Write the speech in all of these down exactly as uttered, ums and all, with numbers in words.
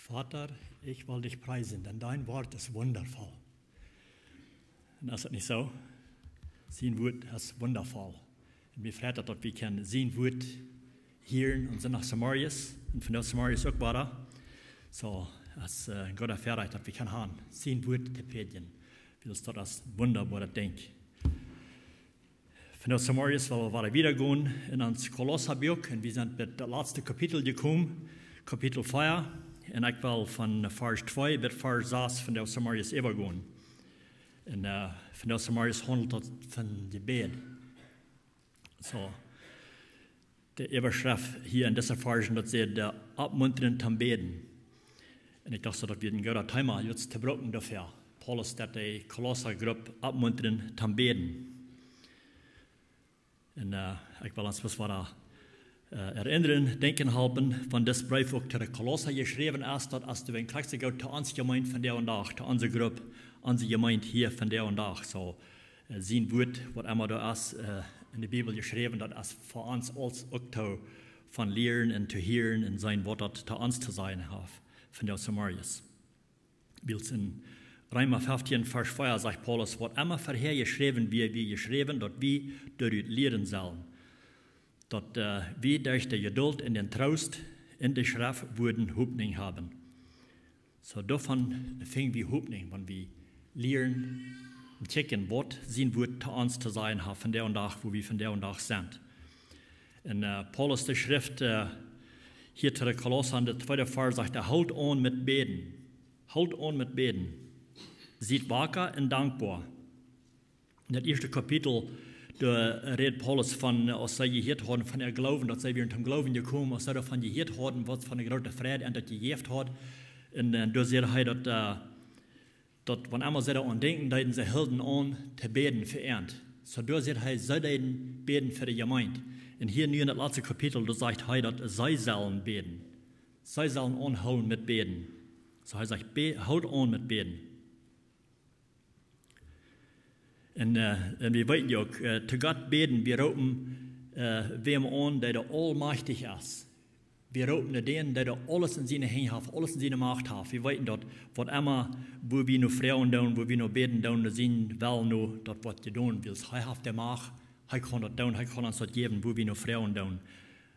Vater, ich will dich preisen, denn dein Wort ist wundervoll. Un es daut nich soo? Sien Wort es wundervoll. Un wie freit daut, daut wie kjennen sien Wort hieren un sent noch Samarius un von dee Samarius uk wada. Soo, es äh, een gooda Väarajcht, daut wie kjennen haben, sien Wort to prädjen. Wiels daut es wundaboaret Dinkj. Von dee Samarius well wie wada wieda gonen en ons Kolossa Buak un wie sent bie daut latste Kapitel jekomen, Kapitel vea. Un ekj well von Varsch twee bat Varsch sas von dee Samarius äwagonen. Un äh, von dee Samarius haundelt daut von Jebäd. Soo, de Äwaschreft hia en dise Varschen, daut sajcht: äh, Oppmuntren toom Bäden. Un ekj docht, daut wia een goodet Thema, jrod to brucken doafäa. Paulus deed de Kolossa Grupp oppmuntren toom Bäden. Un äh, ekj well ons bloos wada äh, erinnren, denkjen halpen, wan dis Breef uk to de Kolossa jeschräwen es, daut es de Win Christi goot to ons Jemeent von dee Dach, to onse Grupp, onse Jemeent hia von dee Dach. Soo, äh, sien Wort, waut emma doa es äh, en de Bibel jeschräwen, daut es fa ons aules uk to von lieren un to hieren un seenen, waut daut to ons to sajen haft von dee Samarius. Wiels en Reema feftieen Varsch vea sajcht Paulus: Waut emma verhäa jeschräwen wia, wia jeschräwen, daut wie doarut lieren sellen, daut äh, wie derch de Jedult un dän Troost en de Schreft wudden Hopninj haben. Soo, doavon finj wie Hopninj, wan wie lieren un kjikjen, waut sien Wort to ons to sajen haft von dee Dach, wua wie von dee Dach sent. Un äh, Paulus, dee schrift äh, hia to de Kolossa en de tweede Varsch, sajcht hee: Hoolt aun met bäden. Hoolt aun met bäden. Siet waka un dankboa. En daut ieeschte Kapitel, doa rät Paulus von, äh, aus see jehieet hauden von äa Gloowen, daut see wieren toom Gloowen jekomen, aus see doavon jehieet hauden, waut fa eene groote Freid an daut jejäft haud. Un äh, doa sajcht hee daut äh, daut wan emma see doaraun denkjen deeden, see hilden aun to bäden fa an. Soo doa sajcht hee, see deeden bäden fa de Jemeent. Un hia nu en daut latste Kapitel, doa sajcht hee, daut see sellen bäden. See sellen aunhoolen met bäden. Soo hee sajcht: Bä-, hoolt aun met bäden. Un äh, un wie weeten je uk, äh, to Gott bäden, wie roopen äh, wäm aun, dee doa aulmajchtich es. Wie roopen no dän, dee doa aules en siene Henj haft, aules en siene Macht haft. Wie weeten daut, waut emma, wua wie no froagen doonen, wua wie no bäden doonen, no sienen Wellen no, daut woat jedonen, wiels hee haft de Macht, hee kaun daut doonen, hee kaun ons daut jäwen, wua wie no froagen doonen,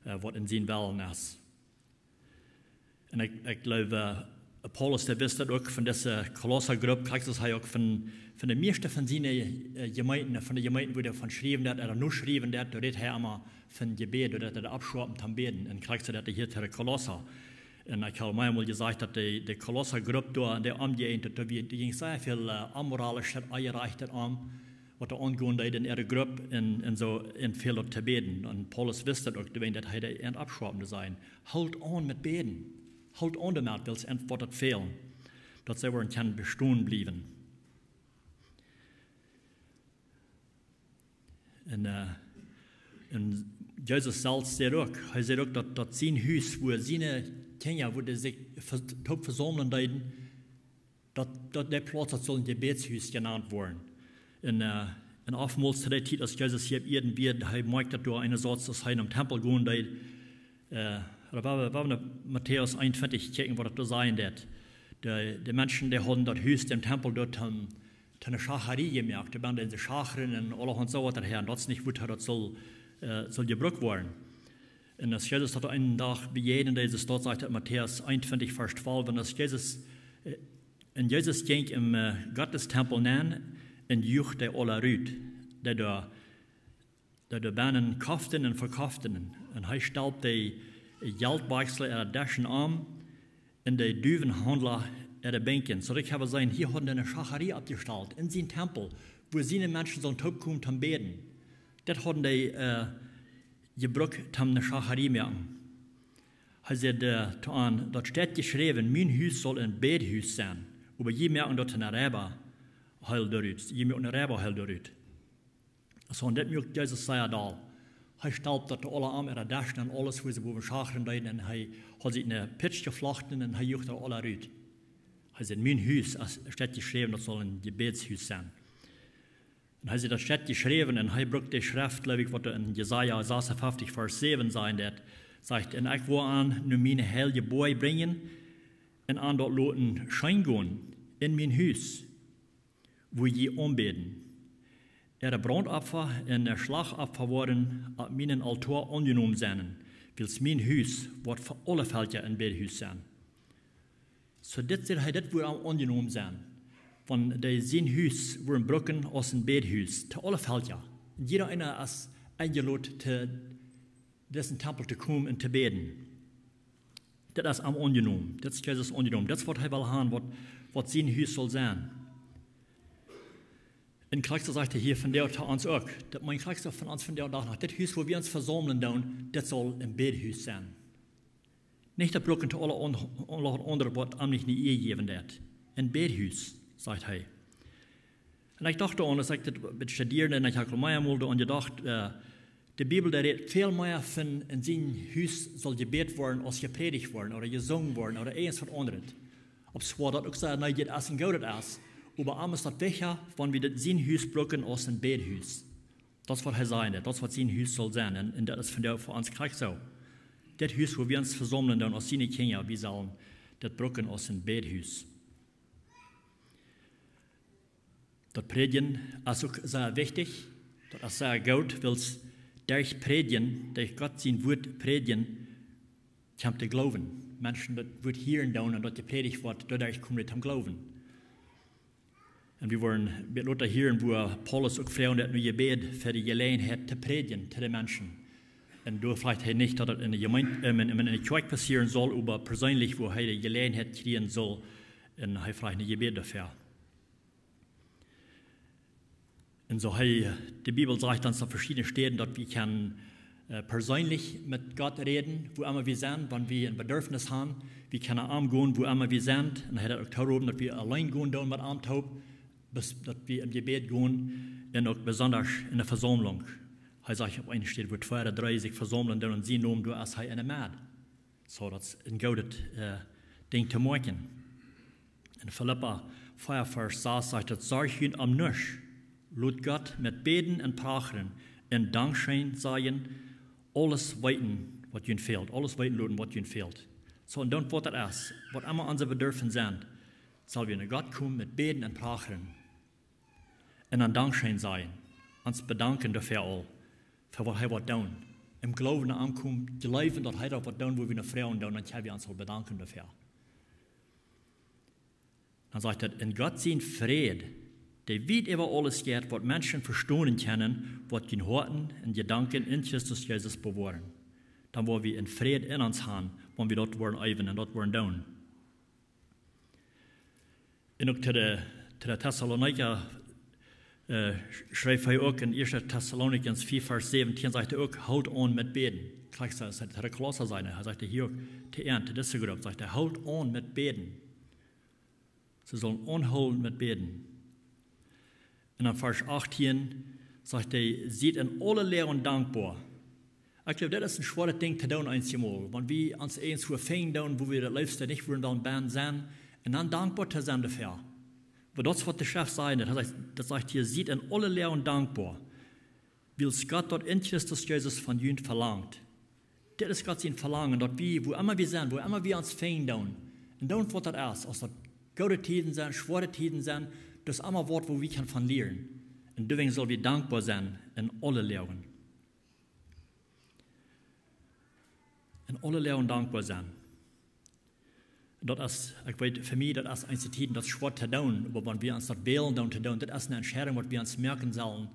äh, waut en sienen Wellen es. Un ekj, ekj jleew, äh, Paulus, dee wist daut uk von dise Kolossa Grupp, krakjt aus hee uk von, von de mieeschte von siene äh, Jemeenten, von de Jemeenten, wua hee von schriewen deed, ooda no schriewen deed, doa rät hee emma von Jebäd, doa deed hee oppschaupen toom bäden. Un krakjt soo deed hee hia to de Kolossa. Un ekj hab mie mol jesajcht, daut de, de Kolossa Grupp doa, de Omjäajent, daut doa wia, doa jinkj sea väl äh, onmoralischet, onjerajchtet om, waut doa aungonen deed en äare Grupp un, un soo, un väl daut to bäden. Un Paulus wist daut uk, doawäajen daut hee dee oppschaupen deed, sajcht: Hoolt aun met bäden. Hoolt aun doamet, wiels an woat daut fälen, daut see woaren kjennen bestonen bliewen. Un äh, un Jesus selfst sajcht uk, hee sajcht uk, daut, daut sien Hus, wua siene Kjinja, wua dee sikj ve-, toop vesaumlen deeden, daut, daut dee Plauz, daut sull een Jebädshus jenant woaren. Un äh, un oftmols to dee Tiet, aus Jesus hia opp Ieed wia, hee moakjt daut doa eenasoats, aus hee nom Tempel gonen deed, äh, ooda wan wie, wan wie no Matäus eenuntwintich kjikjen, waut daut doa sajen deed. De, de Menschen, dee hauden daut Hus, dän Tempel doa toom, toom eene Schacharie jemoakt. Doa brinjden see Schachren un aulahaunt soo waut doahan. Daut es nich, wua daut sull, äh, sull jebrukt woaren. Un aus Jesus daut eenen Dach bejäajent, dee sajcht, sajcht daut Matäus eenuntwintich Varsch twalf, un aus Jesus äh, un Jesus jinkj em äh, Gottes Tempel nenn un juach dee aula rut, dee doa, dee doa bennen koften un vekoften. Un hee stelpt de Jeltwakjsla äare Deschen om un de Duwenhaundla äare Benkjen. Soo daut ekj hab jeseenen, hia hauden see eene Schacharie oppjestalt en sienen Tempel, wua siene Menschen sullen toopkomen toom bäden. Daut hauden see äh, jebrukt toom eene Schacharie moaken. Hee säd äh, to an: Daut steit jeschräwen: Mien Hus saul een Bädhus sennen. Oba jie moaken daut eene Reiba-Heil doarut. Jie moaken eene Reiba-Heil doarut. Soo, un daut muak Jesus sea doll. Hee stelpt daut aula om, äare Deschen un aules, wua see bowen schachren deeden. Un hee haud sikj eene Pitsch jeflochten un hee juach daut aula rut. Hee säd: Mien Hus, es steit jeschräwen, daut saul een Jebädshus sennen. Un hee säd: Daut steit jeschräwen, un hee brukt de Schreft, jleew ekj, waut doa en Jesaja sasuntachtzig, Varsch säwen sajen deed, sajcht: Un ekj woa an no miene heilje Boaj brinjen, un an daut loten scheen gonen en mien Hus, wua jie aunbäden. Äare Brauntopfa un äa Schlachtopfa woaren opp mienen Altoa aunjenomen sennen, wiels mien Hus woat fa aule Velkja een Bädhus sennen. Soo dit sajcht hee, dit woat am aunjenomen sennen, wan dee sien Hus woaren brucken aus een Bädhus to aule Velkja. Un jieda eena es enjelot to disen Tempel to komen un to bäden. Dit es am aunjenomen, dit es Jesus aunjenomen, dit es waut hee well haben, waut, waut sien Hus saul sennen. Un krakjt soo sajcht hee hia vondoag to ons uk, daut mien krakjt soo von ons vondoag noch, dit Hus, wua wie ons vesaumlen doonen, dit saul een Bädhus sennen. Nich daut brucken to aule aun-, aule aundre, waut am nich ne Ea jäwen deit. Een Bädhus, sajcht hee. Un ekj docht doaraun, aus ekj dit bät studieren, un ekj haud aul mea mol doaraun jedocht, äh, de Bibel, dee rät väl mea von en sien Hus saul jebät woaren, aus jeprädicht woaren, ooda jesungen woaren, ooda irjent waut aundret. Opp sea daut uk sea, nä, dit es een goodet Hus, oba am es daut wichtja, wan wie dit sien Hus brucken aus een Bädhus. Daut es waut hee säd, daut es waut sien Hus saul sennen. Un, un daut es vondoag fa ons krakjt soo. Dit Hus, wua wie ons vesaumlen doonen aus siene Kjinja, wie sellen dit brucken aus een Bädhus. Daut Prädjen es uk sea wichtich. Daut es sea goot, wiels derch Prädjen, derch Gott sien Wuat prädjen, kjemt de Gloowen. Menschen daut Wuat hieren doonen un daut jeprädicht woat, doaderch komen dee toom Gloowen. Un wie woaren bät lota hieren, wua Paulus uk froagen deed no Jebäd fa de Jeläajenheit to prädjen to de Menschen. Un doa froagt hee nich, daut daut en de Jemeent, ähm, en, en de Kjoakj passieren saul, oba perseenlich, wua hee de Jeläajenheit kjrieen saul. Un hee froagt no Jebäd doafäa. Un soo hee, de Bibel sajcht ons opp veschiedne Städen, daut wie kjennen, äh, perseenlich met Gott räden, wua emma wie sent, wan wie een Bedarfnis haben. Wie kjennen no am gonen, wua emma wie sent. Un hee haft uk toropen, daut wie auleen gonen doonen met am toop, bes-, daut wie em Jebäd gonen un uk besonda en de Vesaumlunk. Hee sajcht opp eene Städ, wua twee ooda dree sikj vesaumlen doonen en sien Nomen, doa es hee enne Med. Soo, daut es een goodet, äh, Dinkj to moakjen. En Filippa vea Varsch sas sajcht daut: "Sorjt junt om nuscht, lot Gott met Bäden un Prachren un Dankscheen sajen, aules weeten waut junt fält, aules weeten loten waut junt fält." Soo, un dan waut daut es, waut emma onse Bedarfen sent, sell wie no Gott komen met Bäden un Prachren. Un dan Dankscheen sajen, ons bedanken doafäa aul, fa waut hee woat doonen. Em Gloowen aunkomen, jleewen daut hee daut woat doonen, wua wie no froagen doonen, dan kjenn wie ons aul bedanken doafäa. Dan sajcht daut: "Un Gott sien Fräd, dee wiet äwa aules jeit, waut Menschen vestonen kjennen, woat june Hoaten un Jedanken en Christus Jesus bewoaren." Dan woa wie een Fräd en ons haben, wan wie daut woaren eewen un daut woaren doonen. Un uk to de, to de Tessalonicha, äh, schreef hee uk en Ieeschte Tessalonicha vea Varsch säwentieen, sajcht hee uk: "Hoolt aun met bäden." Krakjt soo aus hee to de Kolossa säd, hee sajcht hia uk to an, to dise Grupp, sajcht hee: "Hoolt aun met bäden." See sellen aunhoolen met bäden. Un dan Varsch achtieen sajcht hee: "Siet en aule Loagen dankboa." Ekj jleew, daut es een schwoaret Dinkj to doonen eenjemol. Wan wie ons irjentwua finjen doonen, wua wie daut leefste nich wudden wellen bennen sennen, un dan dankboa to sennen doafäa. Oba daut es waut de Schreft sajcht, daut sajcht, daut sajcht hia: "Siet en aule Loagen dankboa, wiels Gott daut en Christus Jesus von junt velangt." Dit es Gott sien Velangen, daut wie, wua emma wie sent, wua emma wie ons finjen doonen, un dan waut daut es, aus daut goode Tieden sent, schwoare Tieden sent, daut es emma waut, wua wie kjennen von lieren. Un doawäajen sell wie dankboa sennen en aule Loagen. En aule Loagen dankboa sennen. Daut es, ekj weet, fa mie, daut es eenje Tieden, daut es schwoa to doonen, oba wan wie ons daut wälen doonen to doonen, daut es eene Entscheidunk, waut wie ons moaken sellen,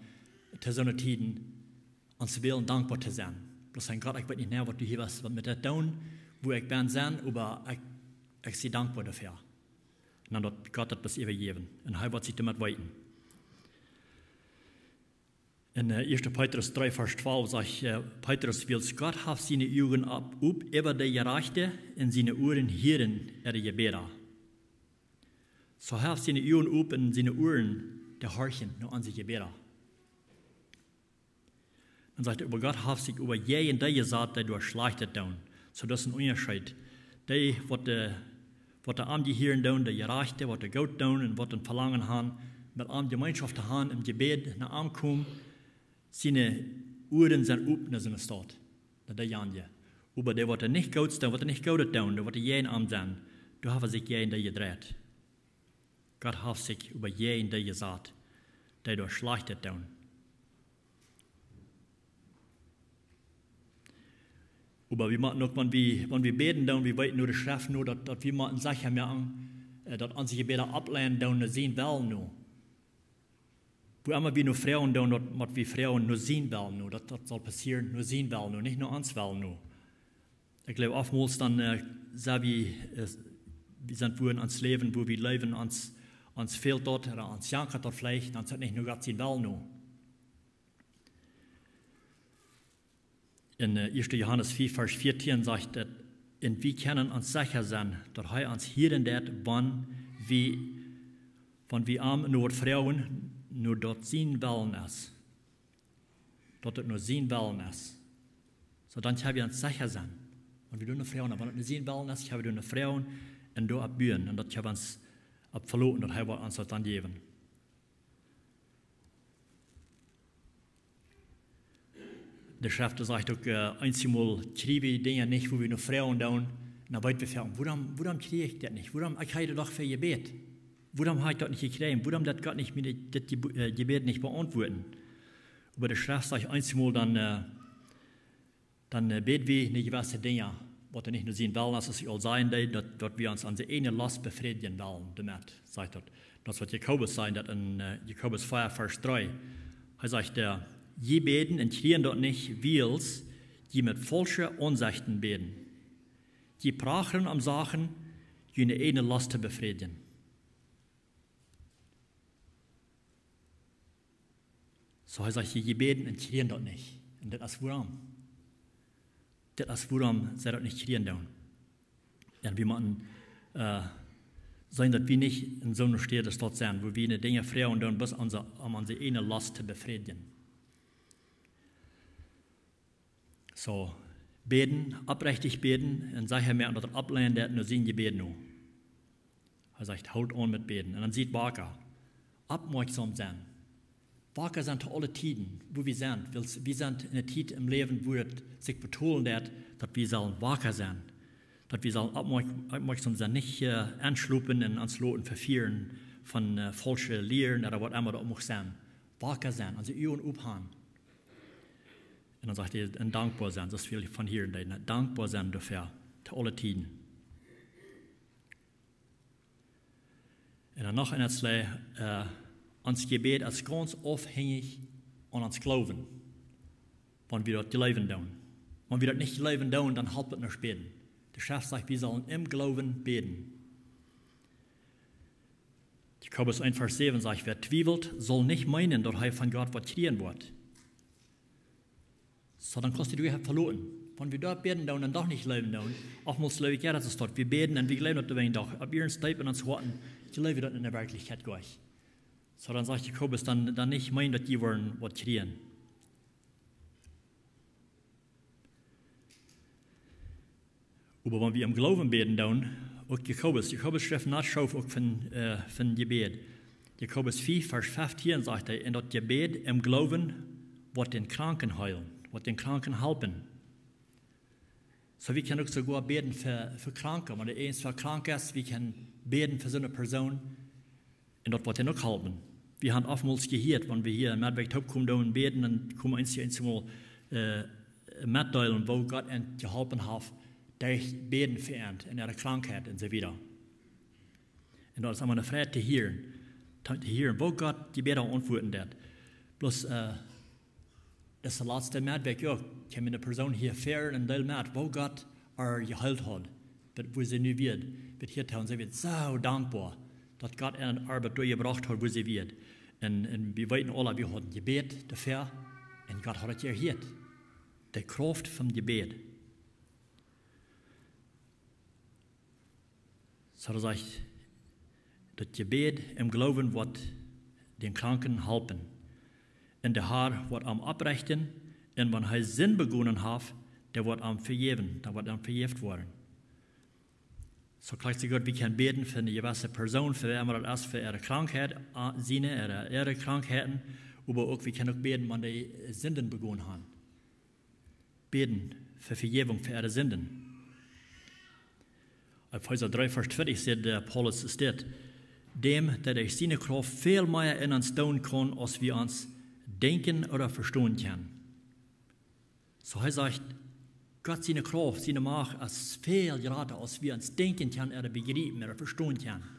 to soone Tieden, ons wälen dankboa to sennen. Bloos sajen: "Gott, ekj weet nich mea, waut du hia west met dit doonen, wua ekj ben sennen, oba ekj, ekj sie dankboa doafäa." Un dan daut Gott daut bloos äwajäwen. Un hee woat sikj doamet weeten. En, äh, Ieeschte Petrus dree, Varsch twalf sajcht, äh, Petrus: "Wiels Gott haft siene Uagen opp, opp äwa de Jerajchte un siene Uaren hieren äare Jebäda." Soo hee haft siene Uagen opp un siene Uaren, dee horchen no onse Jebäda. Dan sajcht hee: "Oba Gott haft sikj oba jäajen dee jesat, dee doa Schlajchtet doonen." Soo, daut es een Unjascheet. Dee, waut de, waut de am jehieren doonen, de Jerajchte, waut de goot doonen un waut een Velangen haben, met am Jemeenschoft to haben, em Jebäd no am komen, siene Uaren sent opp no soone Staut, no dee janje. Oba dee, waut nich goot doonen, waut nich goot doonen, dee, waut jäajen am sent, Doa haft hee sikj jäajen dee jedreit. Gott haft sikj oba jäajen dee jesat, dee doa Schlajchtet doonen. Oba wie motten uk, wan wie, wan wie bäden doonen, wie weeten no de Schreft no, daut, daut wie motten secha moaken, äh, daut onse Jebäda oppleiden doonen no sienen Wellen no. Wua emma wie no froagen doonen, daut mott wie froagen no sienen Wellen no. Daut, daut saul passieren no sienen Wellen no, nich no onsen Wellen no. Ekj jleew, oftmols dan, äh, sent wie, äh, wie sent wua en ons Läwen, wua wie jleewen, ons, ons fält daut, ooda ons jankat daut veleicht, dan es daut nich no Gott sienen Wellen no. En, äh, ieeschte Johanes vea, Varsch vieetieen sajcht et: "Un wie kjennen ons secha sennen, daut hee ons hieren deit, wan wie, wan wie am no waut froagen, no daut sien Wellen es." Daut et no sien Wellen es. Soo, dan kjenn wie ons secha sennen. Wan wie doa no froagen, wan et no sien Wellen es, kjenn wie doa no froagen un doaropp buen. Un daut kjenn wie ons opp veloten, daut hee woat ons daut dan jäwen. De Schreft sajcht uk, äh, eenjemol kjrie wie Dinja nich, wua wie no froagen doonen. Un dan weet wie foaken, wuarom, wuarom kjrie ekj daut nich? Wuarom, ekj haud doch fa jebät. Wuarom hab ekj daut nich jekjräajen? Wuarom deed Gott nich mie dit, dit Jebe-, äh, Jebäd nich beauntwuaden? Oba de Schreft sajcht eenjemol dan, äh, dan, äh, bäd wie no jewesse Dinja, waut doa nich no sien Wellen es, aus ekj aul säd, daut, daut wie ons onse ieejne Lost befriedjen wellen doamet, sajcht daut. Daut es waut Jakobus sajcht, daut en, äh, Jakobus vea, Varsch dree. Hee sajcht, äh: "Jie bäden un kjrieen daut nich, wiels jie met faulsche Aunsechten bäden. Jie prachren om Sachen, june ieejne Lost to befriedjen." Soo, hee sajcht hia, jie bäden un kjrieen daut nich. Un daut es wuarom. Daut es wuarom see daut nich kjrieen doonen. Un wie motten, äh, seenen, daut wie nich en soone Städ sent, wua wie no Dinja froagen doonen, bloos onse, om onse ieejne Lost to befriedjen. Soo, bäden, oprechtich bäden, un secha moaken, daut et oppleiden deit no sien Jebäd no. Hee sajcht, hoolt aun met bäden. Un dan siet waka. Oppmoakjsom sennen. Waka sennen to aule Tieden, wua wie sent. Wiels wie sent en eene Tiet em Läwen, wua et sikj betolen deit, daut wie sellen waka sennen. Daut wie sellen oppmoak-, oppmoakjsom sennen, nich, äh, enschlopen un ons loten vefieren von, äh, faulsche Lieren ooda waut emma daut mucht sennen. Waka sennen, onse Uagen op han. Un dan sajcht hee, un dankboa sennen, daut wie von hia en dee, nä, dankboa sennen doafäa, to aule Tieden. Un dan noch een Utsach, äh, ons Jebäd es gaunz aufhenjich aun ons Gloowen, wan wie daut jleewen doonen. Wan wie daut nich jleewen doonen, dan halpt et nuscht bäden. De Schreft sajcht, wie sellen em Gloowen bäden. Jakobus eent Varsch säwen sajcht, wäa twiewelt, saul nich meenen, daut hee von Gott waut kjrieen woat. Soo, dan kaust du die veloten. Wan wie doa bäden doonen un doch nich jleewen doonen, oftmols jleew ekj, jo, daut es daut. Wie bäden un wie jleewen daut doawäajen doch. Opp irjent deep en ons Hoat jleew wie daut en de Werkjlichkjeit goanich. Soo, dan sajcht Jakobus, dan, dan nich meenen, daut jie woaren waut kjrieen. Oba wan wie em Gloowen bäden doonen, uk Jakobus, Jakobus schrift nat schoof uk von, äh, von Jebäd. Jakobus vea, Varsch feftieen sajcht hee, un daut Jebäd em Gloowen woat dän Kranken heelen, woat dän Kranken halpen. Soo, wie kjennen uk soogoa bäden fa, fa Kranke, wan irjentwäa krank es, wie kjennen bäden fa soone Persoon. Un daut woat dan uk halpen. Wie haben oftmols jehieet, wan wie hia met Wäakj toopkomen doonen bäden, dan komen eenje, eenjemol, äh, metdeelen, woo Gott an jeholpen haft, derch bäden fa an, en äare Krankheit un soo wieda. Un daut es emma eene Freid to hieren, to, to hieren, woo Gott Jebäda auntwuaden deit. Bloos, äh, daut es de latste Moonat uk. Ekj hab eene Persoon hia ver en Deel met, woo Gott äa jeheelt haud, bat wua see nu wia, bat hia to, un see wia soo dankboa, daut Gott äa aun de Oabeit doa jebrocht haud, wua see wia. Un, un wie weeten aule, wie hauden jebät doafäa, un Gott haud et jehieet. De Krauft vom Jebäd. Soo, daut sajcht, daut Jebäd em Gloowen woat dän Kranken halpen. Un de Har woat am opprechten, un wan hee Sind begonen haft, dee woat am vejäwen, dan woat am vejäft woaren. Soo krakjt soo goot, wie kjennen bäden fa eene jewesse Persoon, fa wäa emma daut es, fa äare Krankheit, a-, siene, äare, äare Krankheiten, oba uk, wie kjennen uk bäden, wan dee Sinden begonen haben. Bäden fa Vejäwunk fa äare Sinden. Efeesa dree Varsch twintich sajcht de Paulus es dit: Däm, dee derch siene Krauft väl mea en ons doonen kaun, aus wie ons denkjen ooda vestonen kjennen. Soo hee sajcht, Gott siene Krauft, siene Macht es väl jrata, aus wie ons denkjen kjennen ooda bejriepen ooda vestonen kjennen.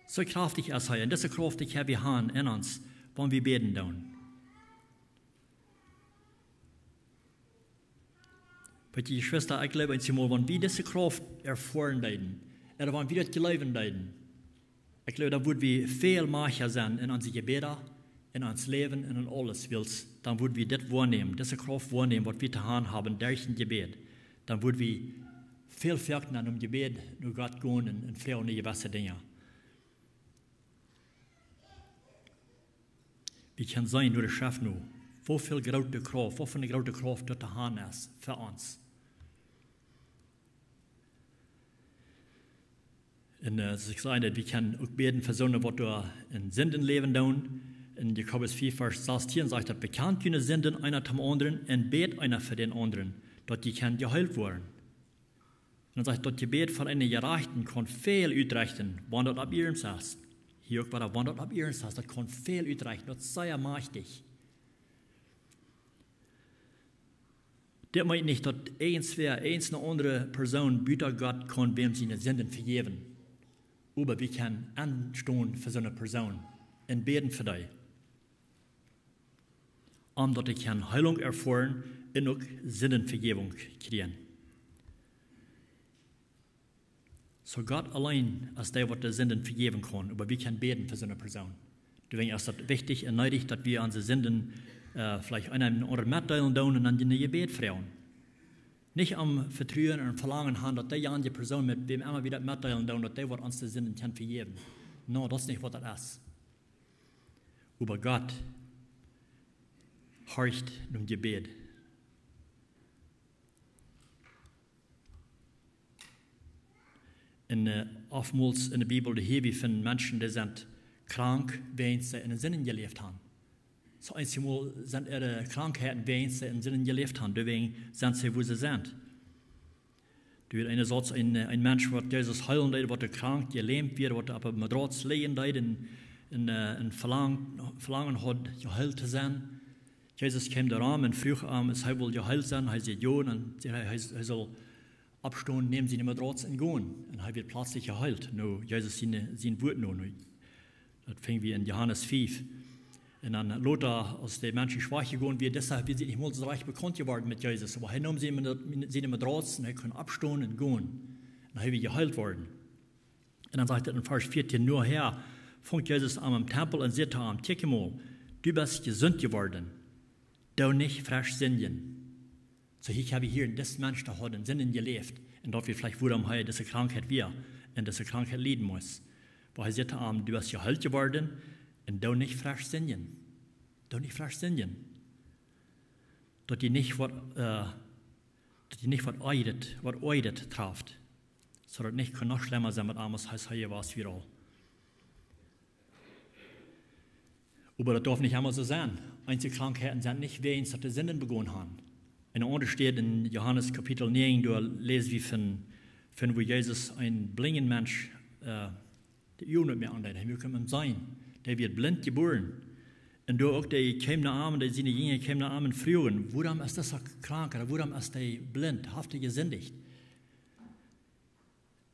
Soo kjraftich es hee. Un dise Krauft, dee hab wie han en ons, wan wie bäden doonen. Weet jie, Jeschwista, ekj jleew eenjemol, wan wie dise Krauft erfoaren deeden, ooda wan wie daut jleewen deeden, ekj jleew, dan wudd wie väl machticha sennen en onse Jebäda, en ons Läwen un en aules, wiels dan wudd wie dit woanämen, dise Krauft woanämen, waut wie to han haben derch een Jebäd. Dan wudd wie väl foakna em Jebäd no Gott gonen un, un froagen no jewesse Dinja. Wie kjennen seenen, doa de Schreft no, woo väl groote Krauft, woo väl groote Krauft daut to han es fa ons. Un, äh, soo ekj säd, daut wie kjennen uk bäden fa soone, waut doa en Sinden läwen doonen. En Jakobus vea Varsch sastieen sajcht daut: Bekjant june Sinden eena däm aundren un bät eena fa dän aundren, daut jie kjennen jeheelt woaren. Un dan sajcht daut: Daut Jebäd von eenen Jerajchten kaun väl utrechten, wan daut opp iernst es. Hia uk wada, wan daut opp iernst es, daut kaun väl utrechten, daut es sea machtich. Daut meent nich, daut irjentwäa, irjent eene aundre Persoon buta Gott kaun wäm siene Sinden vejäwen. Oba wie kjennen enstonen fa soone Persoon un bäden fa dee, om daut dee kjennen Heilunk erfoaren un uk Sindenvejäwunk kjrieen. Soo Gott auleen es dee, waut de Sinden vejäwen kaun, oba wie kjennen bäden fa soone Persoon. Doawäajen es daut wichtich un needich, daut wie onse Sinden, äh, veleicht eena däm aundren metdeelen doonen un dan een Jebäd froagen. Nich om Vetruen un Velangen han, daut deejanje Persoon, met wäm emma wie daut metdeelen doonen, daut dee waut ons de Sinden kaun vejäwen. No, daut es nich, waut daut es. Oba Gott horcht no Jebäd. Un, äh, oftmols en de Bibel, doa hia wie von Menschen, dee sent krank, wäajen see en Sinden jeläft han. Soo eenjemol sent äare Krankheiten, wäajen see en Sinden jeläft han, doawäajen sent see, woo see sent. Doa wia eene Sauz, een, äh, een Mensch, waut Jesus heelen deed, waut doa krank, jelämt wia, waut opp een Matrauz lijen deed un, un, äh, een Velang-, Velangen haud, jeheelt to sennen. Jesus kjeem doa aun un fruach am, aus hee wull jeheelt sennen. Hee säd jo, un hee, hee, hee sull oppstonen, nämen siene Matrauz un gonen. Un hee wort pletslich jeheelt. No, Jesus sien, sien Wuat no, no. Daut finj wie en Johanes fief. Un dan lota, aus de Mensch schwak jegonen wia, deshalb wia hee nich mol soo rajcht bekaunt jeworden met Jesus. Oba hee neem siene, siene Matrauz un hee kunn oppstonen un gonen. Un hee wia jeheelt worden. Un dan sajcht et en Varsch vieetieen: Nohäa funk Jesus am em Tempel un säd to am: Kjikj mol, du best jesunt jeworden. Doo nich fresch sindjen. Soo, hia hab wie hia en disen Mensch, dee haud en Sinden jeläft. Un daut wia veleicht, wuarom hee dise Krankheit wia un dise Krankheit lieden must. Oba hee säd to am: Du best jeheelt jeworden un doo nich fresch sindjen. Doo nich fresch sindjen. Daut die nich waut, äh, daut die nich waut Oajet, waut Oajet traft. Soo daut nich kunn noch schlemma sennen met am, aus hee wia, wia aul. Oba daut darf nich emma soo sennen. Eenje Krankheiten sent nich wäajen daut dee Sinden begonen han. En eene aundre Städ en Johanes Kapitel näajen, doa läs wie von, von woo Jesus een blinjen Mensch, äh, de Uagen oppmoaken deed. Hee muak am seenen. Dee wia blint jebuaren. Un doa uk, dee kjeemen no am, dee siene Jinja kjeemen no am un fruagen: Wuarom es disa krank, ooda wuarom es dee blint? Haft dee jesindicht?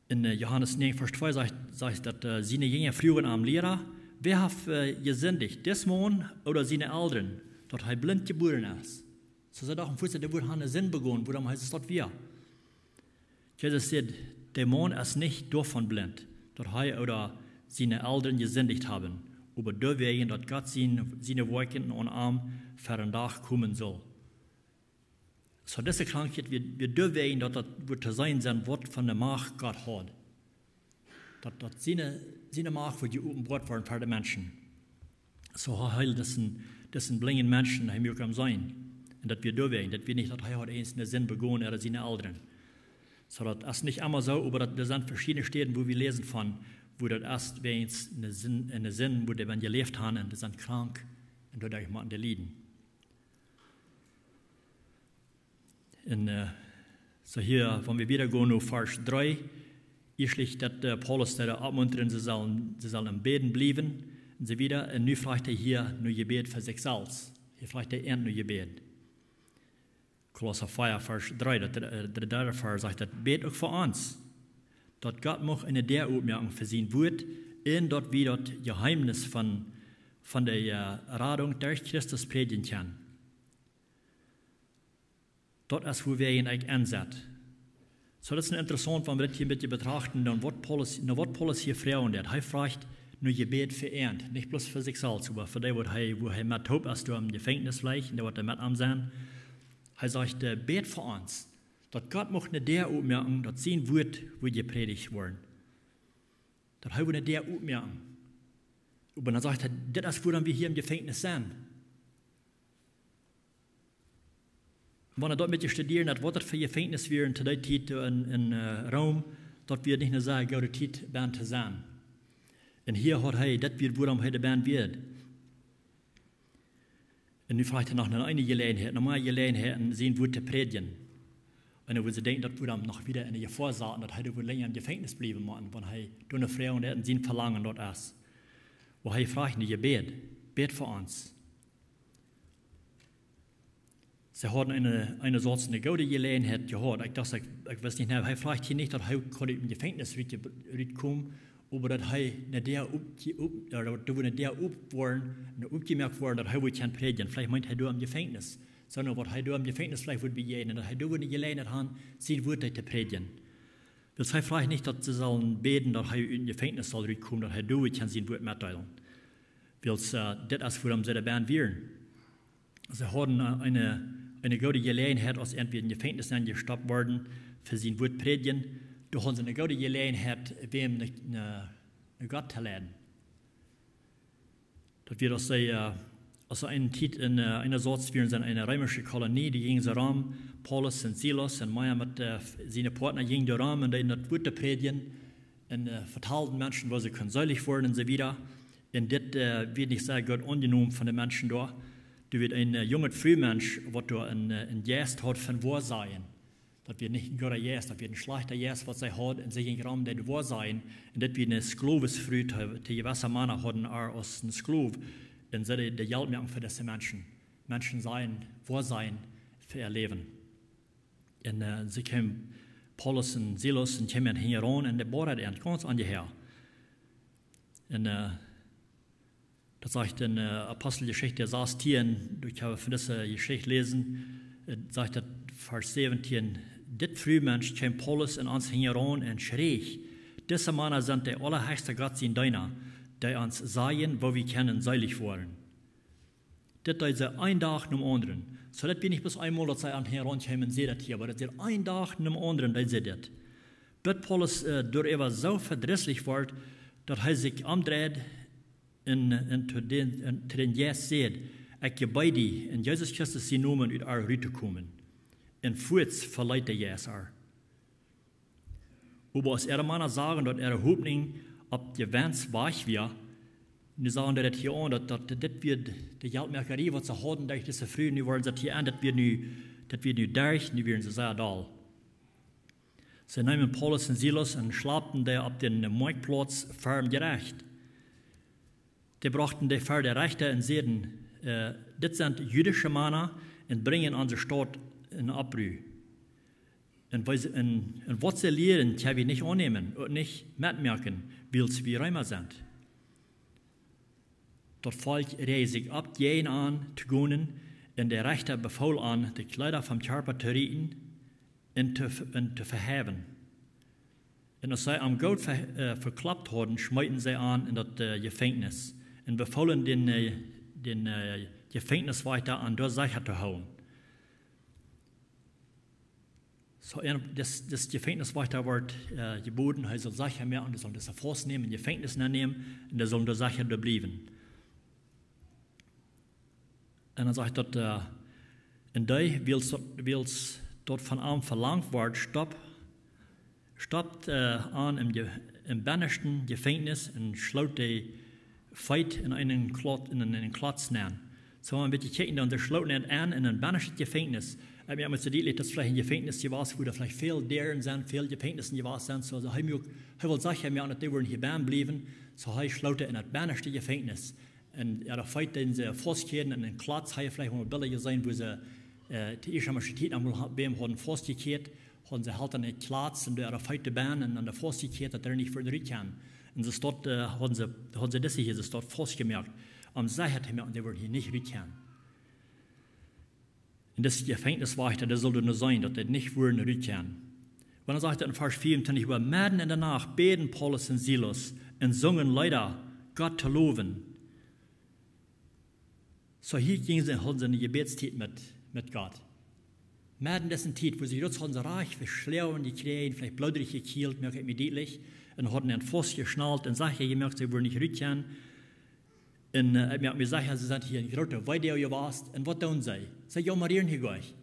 En, äh, Johanes näajen Varsch twee sajcht, sajcht daut, äh, siene Jinja fruagen am: Liera, wäa haft, äh, jesindicht, dis Maun ooda siene Elren, daut hee blint jebuaren es? Soo see dochten fuaz, dee wudd han eene Sind begonen, wuarom hee daut wia. Jesus säd: De Maun es nich doavon blint, daut hee ooda siene Elren jesindicht haben, oba doawäajen, daut Gott sien, siene Woakjen aun am ver dän Dach komen sull. Soo, dise Krankheit wia, wia doawäajen, daut daut wudd to seenen sennen, waut fa eene Macht Gott haud. Daut, daut siene, siene Macht wudd jeopenboat woaren fa de Menschen. Soo hee heeld disen, disen blinjen Mensch, hee muak am seenen. Un daut wia doawäajen, daut wia nich, daut hee haud irjent eene Sind begonen ooda siene Elren. Soo, daut es nich emma soo, oba daut, doa sent veschiedne Städen, woo wie läsen von, woo daut es wäajen eene Sind, eene Sind, woo dee jeläft han un dee sent krank un doaderch motten dee lieden. Un, äh, soo hia, wan wie wieda gonen no Varsch dree, Ieeschtlich daut, äh, Paulus dee oppmuntren, see sellen, see sellen em Bäden bliewen un soo wieda. Un nu froagt hee hia no Jebäd fa sikj selfst. Hia froagt hee an no Jebäd. Kolossa vea, Varsch dree, daut, äh, de dredde Varsch sajcht daut: Bät uk fa ons, daut Gott mucht eene Däa oppmoaken fa sien Wuat un daut wie daut Jeheemnis von, von de, äh, Radunk derch Christus prädjen kjennen. Daut es, wua wie ons ensetten. Soo, daut es interessaunt, wan wie dit hia een bät betrachten, dan waut Paulus, no waut Paulus hia froagen deed. Hee froagt no Jebäd fa an, nich bloos fa sikj selfst, oba fa dee, waut hee, wua hee met toop es, doa em Jefenkjnis veleicht, un dee, waut doa met am sent. Hee sajcht, äh: Bät fa ons, daut Gott mucht eene Däa oppmoaken, daut sien Wuat wudd jeprädicht woaren. Daut hee wudd eene Däa oppmoaken. Oba dan sajcht hee, dit es, wuarom wie hia em Jefenkjnis sent. Wan wie daut met studieren, daut waut daut fa Jefenkjnis wia to dee Tiet en, en, äh, Rom, daut wia nich eene sea goode Tiet, doa to sennen. Un hia haud hee, daut wia, wuarom hee doa wia. Un nu froagt hee no eene Jeläajenheit, no mea Jeläajenheiten, sien Wuat to prädjen. Un dan wudd see denkjen, daut wudd am noch wieda en de Jefoa saten, daut hee doa wudd lenja em Jefenkjnis bliewen motten, wan hee doa no froagen deed un sien Velangen daut es. Wua hee froagt no Jebäd: Bät fa ons. See hauden eene, eene Sorts, eene goode Jeläajenheit jehaut. Ekj docht, ekj, ekj wist nich, nä, hee froagt hia nich, daut hee kunn ut dem Jefenkjnis rut, rutkomen, oba daut hee eene Däa op, op, äh, daut doa eene Däa op woaren, eene oppjemoakt woaren, daut hee wudd kjennen prädjen. Veleicht meent hee doa em Jefenkjnis. Sonda waut hee doa em Jefenkjnis veleicht wudd bejäajnen, daut hee doa eene Jeläajenheit haud, sien Wuat to prädjen. Wiels hee froagt nich, daut see sellen bäden, daut hee ut dem Jefenkjnis saul rutkomen, daut hee doa wudd kjennen sien Wuat metdeelen. Wiels, äh, dit es, wuarom see doa benne wieren. See hauden, äh, eene, eene goode Jeläajenheit, aus irjentwäa em Jefenkjnis nenjestoppt worden, fa sien Wuat prädjen. Doa hauden see eene goode Jeläajenheit, wäm no, no, no Gott to leiden. Daut wia, aus see, äh, aus see eene Tiet en, äh, eene Sorts wieren, en eene reemische Kolonie, dee jinjen see rom, Paulus un Silas un mea met, äh, siene Partner jinjen doa rom un deeden daut Wuat to prädjen. Un, äh, vetalden Menschen, woo see kunnen seelich woaren un soo wieda. Un dit, äh, wort nich sea goot aunjenomen von de Menschen doa. Doa wia een, äh, junget Frumensch, waut doa een, äh, een Jeist haud von Woasajen. Daut wia nich een gooda Jeist, daut wia een schlajchta Jeist, waut see haud. Un see jinkj rom, deed Woasajen. Un dit wia eene Sklowesfru, dee, dee jewesse Mana hauden äa aus een Sklow. Un see deed, deed Jelt moaken fa dise Menschen. Menschen sajen, Woasajen fa äa Läwen. Un, äh, see kjeem, Paulus un Silas, un kjeemen hinjaraun un dee boaden an, gaunz aun de Häa. Un, äh, daut sajcht en, äh, Aposteljeschicht sastieen, doa kjenn wie von dise Jeschicht läsen, äh, sajcht daut Varsch säwentieen: Dit Frumensch kjeem Paulus un ons hinjaraun un schräch: Dise Mana sent de aulahechsta Gott siene Deena, dee ons sajen, woo wie kjennen seelich woaren. Dit deed see een Dach nom aundren. Soo daut wia nich bloos eemol, daut see aun häa raun kjeemen un säden daut hia, oba daut wia een Dach nom aundren, deed see dit. Bat Paulus, äh, doaräwa soo vedrisslich wort, daut hee sikj omdreid un, un to dän, un to dän Jeist säd: Ekj jebied die, en Jesus Christus sienen Nomen, ut äa rut to komen. Un fuaz veleet de Jeist äa. Oba aus äare Mana sagen, daut äare Hopninj opp Jewenst wajch wia, nu sagen dee daut hia aun, daut, daut, dit wia de Jeltmoakarie, waut see hauden derch dise Fru, nu worden see hia aun, daut wia nu, daut wia nu derch, nu wieren see sea doll. See neemen Paulus un Silas un schlapten dee opp dän Moakjtplauz ver daut Jerecht. Dee brochten dee ver de Rechta un säden: Äh, dit sent jüdische Mana un brinjen onse Staut en Oppru. Un wie, un, un waut see lieren, kjenn wie nich aunnämen un nich metmoaken, wiels wie Reema sent. Daut Volkj räajt sikj opp jäajen an to gonen, un de Rechta befool an, de Kjleeda vom Kjarpa to rieten un to ve-, un to vehäwen. Un aus see am goot ve-, äh, vekloppt hauden, schmeeten see an en daut, äh, Jefenkjnis un befoolen dän, äh, dän, äh, Jefenkjniswajchta an doa secha to hoolen. Soo, un dis, dis Jefenkjniswajchta wort, äh, jeboden, hee sull secha moaken, dee sullen dise faustnämen, em Jefenkjnis nennämen, un dee sullen doa secha doa bliewen. Un dan sajcht daut, äh, un dee, wiels daut, wiels daut von am velangt wort, stopp, stoppt, äh, an em Je-, em bennaschten Jefenkjnis un schloot de Feet en eenen Klot-, en eenen Klotz nenn, Soo, wan wie kjikjen, dan see schlooten an enn een bennastet Jefenkjnis. Ekj meen, met soo dietlich, daut veleicht een Jefenkjnis jewast, wua doa veleicht väl Däaren sent, väl Jefenkjnisen jewast sent. Soo, hee muak, hee wull secha moaken, daut dee wudden hia bennen bliewen. Soo, hee schloot an daut bennastet Jefenkjnis. Un jo, doa feet dee see faustkjäden un een Klotz, hee veleicht mol Bilda jeseenen, wua see, äh, de ieeschte Tiet aum Boom hauden faustjekjäat, hauden see halt een Klotz un doa feet bennen un aun de Faust jekjäat, daut dee nich wudden rutkjennen. Un see stonen, äh, hauden see, hauden see dise hia, see stonen faustjemoakt. Om secha to moaken, dee wudden hia nich rutkjennen. Un dis Jefenkjniswajchta, dee sull nu seenen, daut dee nich wudden rutkjennen. Wan dan sajcht et enn Varsch vea un twintich: Oba medden enne Nacht bäden Paulus un Silas un sungen Leeda, Gott to lowen. Soo hia jinjen see, hauden see eene Jebädstiet met, met Gott. Medden enne Tiet, wua see jrods hauden see rajcht veschloagen jekjräajen, veleicht bloodrich jekjielt, moak ekj mie dietlich, un hauden an faustjeschnalt un secha jemoakt, see wudden nich rutkjennen. Un, äh, ekj moak mie secha, see sent hia en groote Weedoag jewast. Un waut doonen see? See jaumren hia goanich.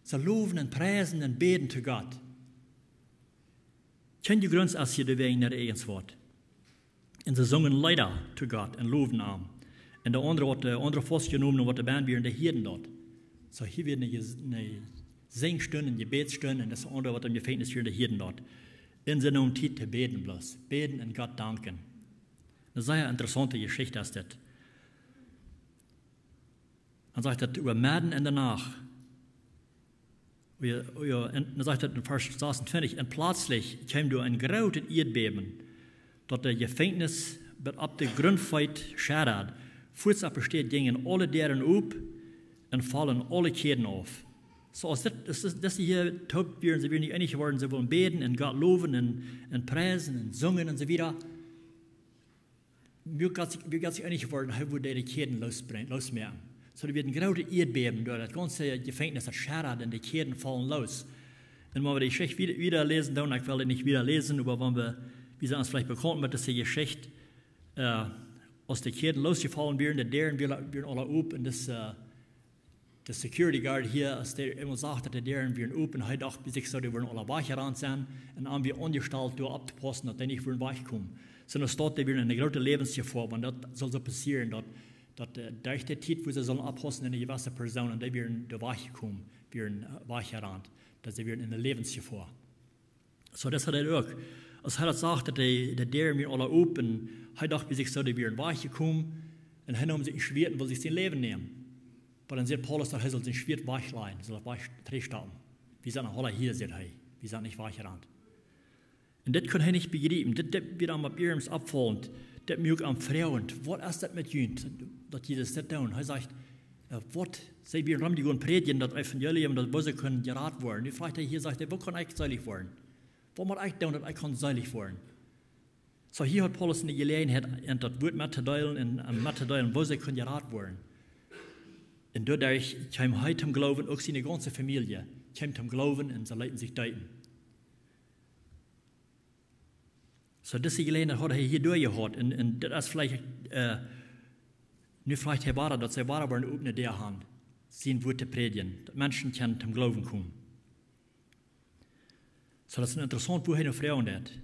See lowen un priesen un bäden to Gott. Kjeen Jegruns es hia doawäajen, nä, irjentwaut. Un see sungen Leeda to Gott un lowen am. Un de aundre, waut de aundre faustjenomen, waut doa bennen wieren, dee hieeden daut. Soo hia wia eene Jes-, eene Sinjstund, eene Jebädstund, un dise aundre, waut em Jefenkjnis wieren, dee hieeden daut. Un see neemen Tiet to bäden bloos. Bäden un Gott danken. Eene sea interessaunte Jeschicht es dit. Dan sajcht et, oba medden enne Nacht. Jo, jo, un dan sajcht et enn Varsch sasuntwintich: Un pletslich kjeem doa een grootet Ieedbäben, daut daut Jefenkjnis bat opp de Gruntfeet schuddad. Fuaz opp de Städ jinjen aule Däaren op un follen aule Kjäden auf. Soo aus dit, dit, dit, dise hia toop wieren, see wieren nich eenich jeworden, see wullen bäden un Gott lowen un, un priesen un sungen un soo wieda. Wie Gott, wie Gott sikj eenich jeworden, hee wudd de Kjäden loosbrinjen, loosmoaken. Soo, doa wia een grootet Ieedbäben, doa daut gaunze Jefenkjnis, daut schuddad un de Kjäden follen loos. Un wan wie de Jeschicht wieda, wieda läsen, dan, ekj well dee nich wieda läsen, oba wan wie, wie sent ons veleicht bekaunt met dise Jeschicht, äh, aus de Kjäden loosjefollen wieren, de Däaren wieren, wieren aule op un dis, äh, de security guard hia, aus dee eemol sach, daut de Däaren wieren op, un hee docht bie sikj soo, dee wudden aule wajchjerant sennen, un am wia aunjestalt, doa opptopaussen, daut dee nich wudden wajchkomen. Sonda daut dee wieren en eene groote Läwensjefoa, wan daut sull soo passieren, daut, daut, äh, derch de Tiet, wua see sullen oppaussen, eene jewesse Persoon, un dee wieren doa wajchjekomen, wieren, äh, wajchjerant, daut see wieren en eene Läwensjefoa. Soo, daut haud hee uk. Aus hee daut sach, daut de, de Däaren wieren aule op, un hee docht bie sikj soo, dee wieren wajchjekomen, un hee neem sikj een Schwieet un wull sikj sien Läwen nämen. Oba dan sajcht Paulus, daut hee sull sien Schwieet wajchlajen, sull daut wajch trigjstoppen. Wie sent noch aula hia, sajcht hee. Wie sent nich wajchjerant. Un dit kunn hee nich bejriepen. Dit, dit wia am opp eemol oppfaulent. Dit muak am froagen: Waut es daut met junt, daut jie dit doonen? Hee sajcht, äh, waut, see wieren rom, dee kunnen prädjen daut Evangelium, daut woo see kunnen jerat woaren. Nu froagt hee hia, sajcht hee: Woo kaun ekj seelich woaren? Waut mott ekj doonen, daut ekj kaun seelich woaren? Soo, hia haud Paulus eene Jeläajenheit, an daut Wuat mettodeelen un, un mettodeelen, woo see kunnen jerat woaren. Un doaderch kjeem hee toom Gloowen, uk siene gaunze Famielje kjeem toom Gloowen un see leeten sikj deepen. Soo, dise Jeläajenheit haud hee hia doa jehaut. Un, un daut es veleicht, äh, nu veleicht hee wada, daut see wada woaren opne Däa han, sien Wuat to prädjen, daut Menschen kjennen toom Gloowen komen. Soo, daut es interessaunt, woo hee nu froagen deed.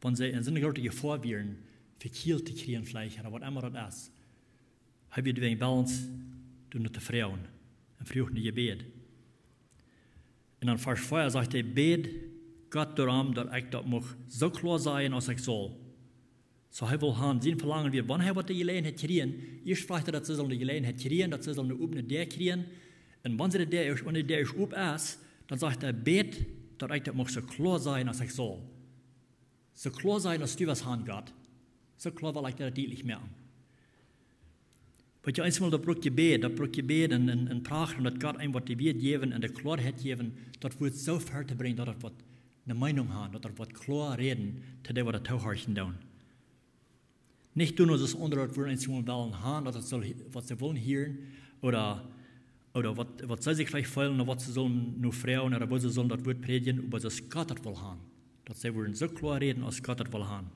Wan see en soone groote Jefoa wieren, vekjielt to kjrieen veleicht, ooda waut emma daut es. Hee wia wäajen Wellens, doa no to froagen. Un fruach no Jebäd. Un dan Varsch vea sajcht hee: Bäd Gott doarom, daut ekj daut mucht soo kloa sajen, aus ekj saul. Soo, hee wull han, sien Velangen wia, wan hee waut de Jeläajenheit kjrieech, ieescht fruach hee, daut see sullen de Jeläajenheit kjrieen, daut see sullen de opne Däa kjrieen. Un wan see de Däa ieescht, wan de Däa ieescht op es, dan sajcht hee: Bäd, daut ekj daut mucht soo kloa sajen, aus ekj saul. Soo kloa sajen, aus du west han, Gott. Soo kloa well ekj daut dietlich moaken. Weetst, eensmol daut brukt Jebäd, daut brukt Jebäd un, un, un Pracht, un daut Gott eenem waut de Wieed jäwen un de Kloaheit jäwen, daut Wuat soo wiet to brinjen, daut et waut eene Meinunk haft, daut et waut kloa räden to dee, waut daut toohorchen doonen. Nich doonen, soo aus aundre daut wudden eensmol wellen han, daut et saul, waut see wellen hieren, ooda, ooda waut, waut see sikj veleicht feelen, ooda waut see sullen nu froagen, ooda woo see sullen daut Wuat prädjen, oba soo aus Gott daut well han. Daut see wudden soo kloa räden, aus Gott daut well han.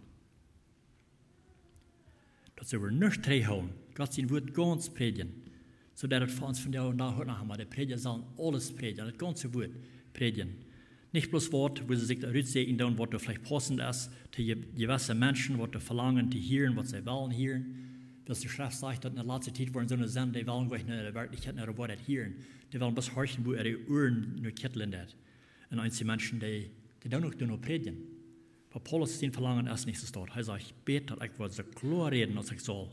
Daut see wudden nuscht trigjhoolen, Gott sien Wuat gaunz prädjen. Soo daut et fa ons vondoag dän Dach uk noch emol, de Prädja saul aules prädjen, daut gaunze Wuat prädjen. Nich bloos waut, woo see sikj daut rutsäkjen doonen, waut doa veleicht paussent es, to je-, jewesse Menschen, waut doa velangen to hieren, waut see wellen hieren. Wiels de Schreft sajcht, daut en de latste Tiet woaren soone sennen, dee wellen goanich no de Werkjlichkjeit, no de Woarheit hieren. Dee wellen bloos horchen, wua äare Uaren no kjitlen deit. Un eenje Menschen, dee, dee doonen uk doano prädjen. Oba Paulus sien Velangen es nich soo stoakj. Hee sajcht: "Bät, daut ekj woa soo kloa räden aus ekj saul."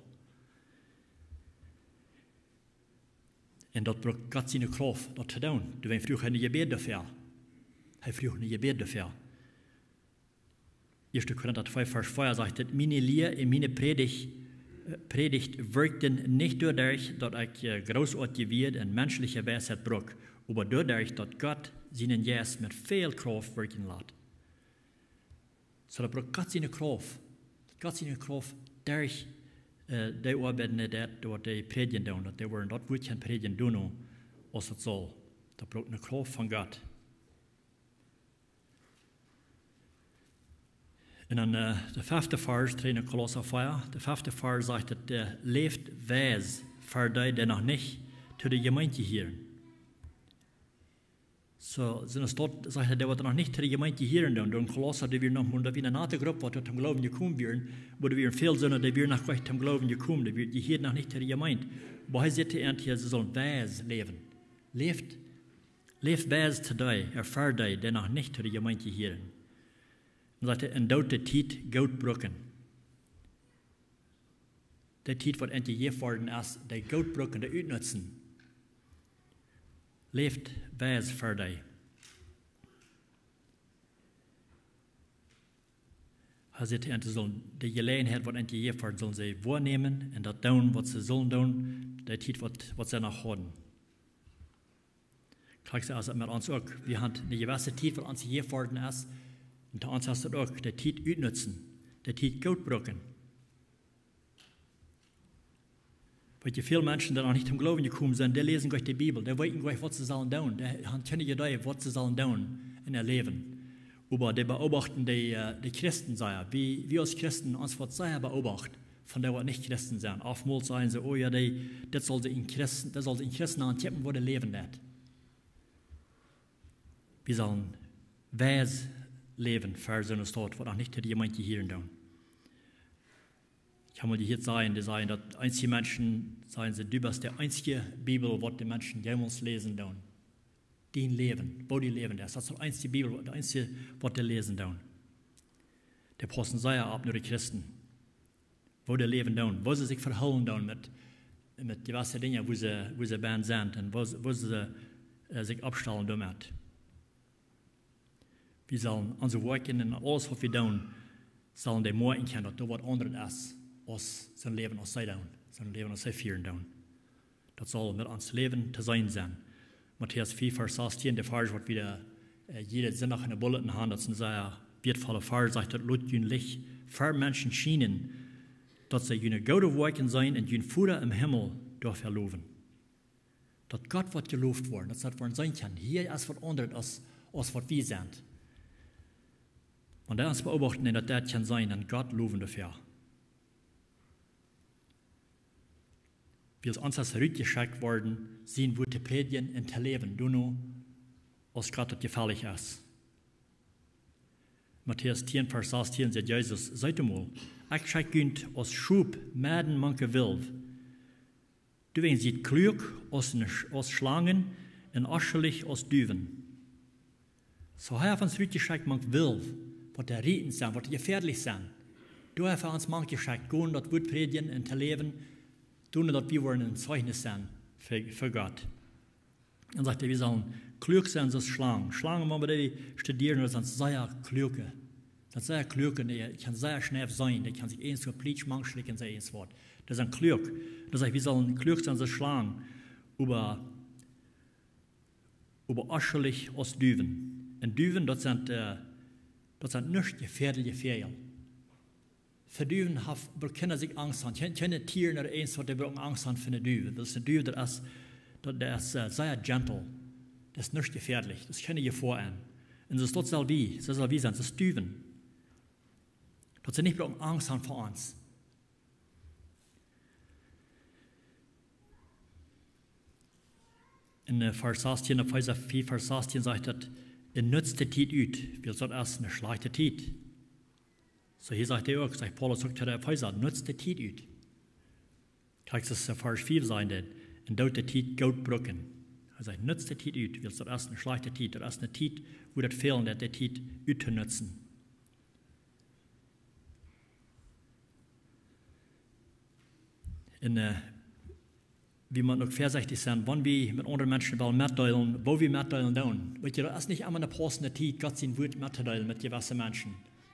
Un daut brukt Gott siene Krauft, daut to doonen. Doawäajen fruach hee een Jebäd doafäa. Hee fruach een Jebäd doafäa. Ieeschte Korinta twee, Varsch vea sajcht et: "Miene Lia un miene Prädicht, äh, Prädicht wirkten nich doaderch, daut ekj, äh, grootoatje Wieed un menschelje Weisheit brukt, oba doaderch, daut Gott sienen Jeist met väl Krauft wirkjen lat." Soo, daut brukt Gott siene Krauft. Gott siene Krauft derch, äh, dee Oabeiden, dee daut, waut dee prädjen doonen, daut dee woaren daut Wuat kjennen prädjen doonen, aus et saul. Daut brukt eene Krauft von Gott. Un dan, äh, de fefte Varsch, dree en Kolossa vea. De fefte Varsch sajcht et: "Äh, läft weis fa dee, dee noch nich to de Jemeent jehieren." Soo, sent es doa, sajcht et, dee waut noch nich to de Jemeent jehieren doonen. Doa en Kolossa, dee wieren noch mau, daut wia eene nate Grupp, waut doa toom Gloowen jekomen wieren, oba doa wieren väl soone, dee wieren noch goanich toom Gloowen jekomen, dee wieren, dee hieeden noch nich to de Jemeent. Oba hee sajcht to an, see sullen weis läwen. Läft, läft weis to dee, äh, fa dee, dee noch nich to de Jemeent jehieren. Dan sajcht et: "Un doot de Tiet goot brucken." De Tiet, waut an jejäft worden es, dee goot brucken, dee utnutzen. Läft weis fa dee. Hee sajcht, see sullen de Jeläajenheit, waut an jejäft worden, sullen see woanämen un daut doonen, waut see sullen doonen, de Tiet, waut, waut see noch hauden. Krakjt soo es et met ons uk. Wie haben eene jewesse Tiet, waut ons jejäft worden es. Un to ons es daut uk, de Tiet utnutzen, de Tiet goot brucken. Weetst, väl Menschen, dee noch nich toom Gloowen jekomen sent, dee läsen goanich de Bibel, dee weeten goanich, waut see sullen doonen. Dee haben kjeene Idee, waut see sullen doonen en äa Läwen. Oba dee beobachten dee, äh, de Christen sea. Wie, wie aus Christen, ons woat sea beobacht von dee, waut nich Christen sent. Oftmols sajen see: "Oh jo, dee, dit saul see een Christen, dit saul see een Christen auntippen, woo dee läwen deit." Wie sullen weis läwen fa soone Staut, waut noch nich to de Jemeent jehieren doonen. Ekj hab mol jehieet sajen, dee sajen, daut eenje Menschen, sajen see, du best de eensje Bibel, waut de Menschen jemols läsen doonen. Dien Läwen, woo dee läwen, daut es de eensje Bibel, de eensje, waut dee läsen doonen. Dee paussen sea opp no de Christen. Woo dee läwen doonen, woo see sikj vehoolen doonen met, met jewesse Dinja, woo see, woo see bennen sent un woo see, woo see, äh, sikj oppstalen doamet. Wie sullen onse Woakjen un aules, waut wie doonen, sullen dee moakjen kjennen, daut doa waut aundret es, aus soon Läwen, aus see doonen, soon Läwen, aus see fieren doonen. Daut saul met ons Läwen to seenen sennen. Matäus vea, Varsch sastieen, de Varsch, waut wie, äh, jieda Sindach en de Bulletin haben, daut es een sea wieetvolla Varsch, sajcht daut: "Lot jun Licht fa Menschen schienen, daut see june goode Woakjen seenen un jun Voda em Himmel doafäa lowen." Daut Gott woat jeloft woaren, daut see woaren seenen kjennen: Hia es waut aundret aus, aus waut wie sent. Wan dee ons beobachten un daut dee kjennen seenen, dan Gott lowen doafäa. Wiels ons es rutjeschekjt worden, sien Wuat to prädjen un to läwen, doano, aus Gott daut jefällich es. Matäus tieen, Varsch sastieen, sajcht Jesus: "Seet emol, ekj schekj junt aus Schop medden mank Wilf. Doawäajen siet kluak aus ne Sch-, aus Schlangen un oschelich aus Duwen." Soo, hee haft ons rutjeschekjt mank Wilf, waut dee rietend sent, waut dee jefäadlich sent. Doa haft hee ons mank jeschekjt, gonen daut Wuat prädjen un to läwen, doano daut wie woaren een Zeichnis sennen fa, fa Gott. Dan sajcht hee, wie sullen kluak sennen aus Schlangen. Schlangen, wan wie dee studieren, daut sent sea kluake. Daut sent sea kluake, dee kjennen sea schniep seenen, dee kjennen sikj eent soo plietsch mank schlikjen, see eent waut. Daut sent kluak. Dan sajcht hee, wie sullen kluak sennen aus Schlangen. Oba oba oschelich aus Duwen. Un Duwen, daut sent, äh, daut sent nuscht jefäadliche Väajel. Fa Duwen haft, brukt kjeena sikj Angst haben. Kjeen, kjeene Tieren ooda eent waut dee bruken Angst haben fa eene Duw. Daut es eene Duw, daut es, daut, daut es, äh, sea gentle. Daut es nuscht jefäadlich. Daut es kjeene Jefoa aun. Un soo es daut selwje, soo selwje sent, soo es Duwen. Daut see nich bruken Angst haben fa ons. En, äh, Varsch sastieen, Efeesa vea, Varsch sastieen sajcht daut: "Un nutzt de Tiet ut, wiels daut es eene schlajchte Tiet." Soo hia sajcht hee uk, sajcht Paulus uk to de Efeesa: "Nutzt de Tiet ut." Daut es, äh, Varsch fief sajcht daut: "Un doot de Tiet goot brucken." Hee sajcht: "Nutzt de Tiet ut, wiels daut es eene schlajchte Tiet, daut es eene Tiet, wua daut fält, daut de Tiet uttonutzen." Un, äh, wie motten uk väasechtich sennen, wan wie met aundre Menschen wellen metdeelen, woo wie metdeelen doonen. Weetst, daut es nich emma eene pausende Tiet, Gott sien Wort mettodeelen met jewesse Menschen.